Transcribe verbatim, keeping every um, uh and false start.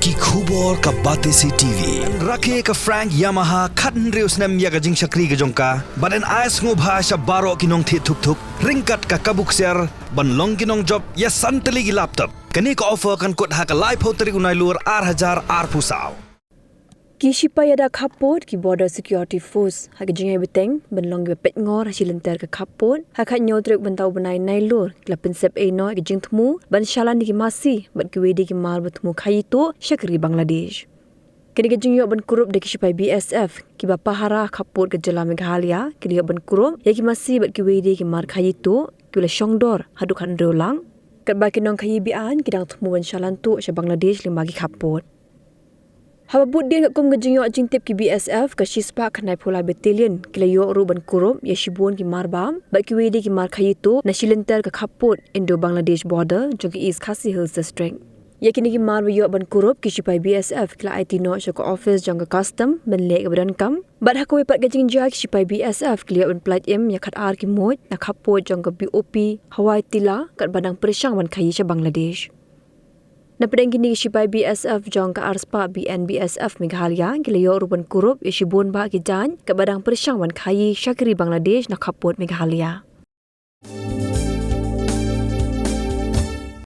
Ki khubor ka Batesi T V. Rakhe ka Frank Yamaha khathynriew snem ïa ka jingshakri ka jong ka bad yn ai sngewbha sha baroh ki nongthied thuk thuk ryngkat ka kabu ksiar ban long ki nongjop ïa san tylli ki laptop. Kane ka offer kan kut ha ka laiphew tarik u Nailur ar hajar arphew saw. Ki shipai ïada khappud, ki Border Security Force, ha ka jingïaibteng ban long kiba peitngor ha shi lynter ka khappud, ha ka khathynñiew tarik mynta u bnai Nailur, ki la pynsep ei noh ïa ka jingthmu ban shalan ïa ki masi bad kiwei de ki mar ba thmu khaïi tuh sha ka ri Bangladesh. Kane ka jingïoh ban kurup da ki shipai B S F kiba pahara khappud ka jylla Meghalaya, ki la ïoh ban kurup ïa ki masi bad kiwei de ki mar khaïi tuh kiba la shongdor haduh khathynriew lak, katba ki nongkhaïi be-aiñ ki dang thmu ban shalan tuh sha Bangladesh lyngba ki khappud. Haba bud dien katkum ka jingïoh jingtip, ki B S F ka shispah khyndaiphew lai Battalion ki la ïoh ruh ban kurup ïa shibun ki mar bam bad kiwei de ki mar khaïi tuh na shi lynter ka khappud Indo-Bangladesh border jong ka East Khasi Hills District. Ïa kine ki mar ba ïoh ban kurup, ki shipai B S F ki la aiti noh sha ka ophis jong ka Custom ban leh kaba donkam, bad ha kawei pat ka jingjia, ki shipai B S F ki la ïoh ban pyllait im ïa khatar ki muid na khappud jong ka B O P Hawai Tilla, katba dang pyrshang ban khaïi sha Bangladesh. Napdeng kine, ki shipai B S F jong ka arspah B N B S F Meghalaya ki la ïoh ruh ban kurup ïa shibun bah ki jaiñ katba dang pyrshang ban khaïi sha ka ri Bangladesh na khappud Meghalaya.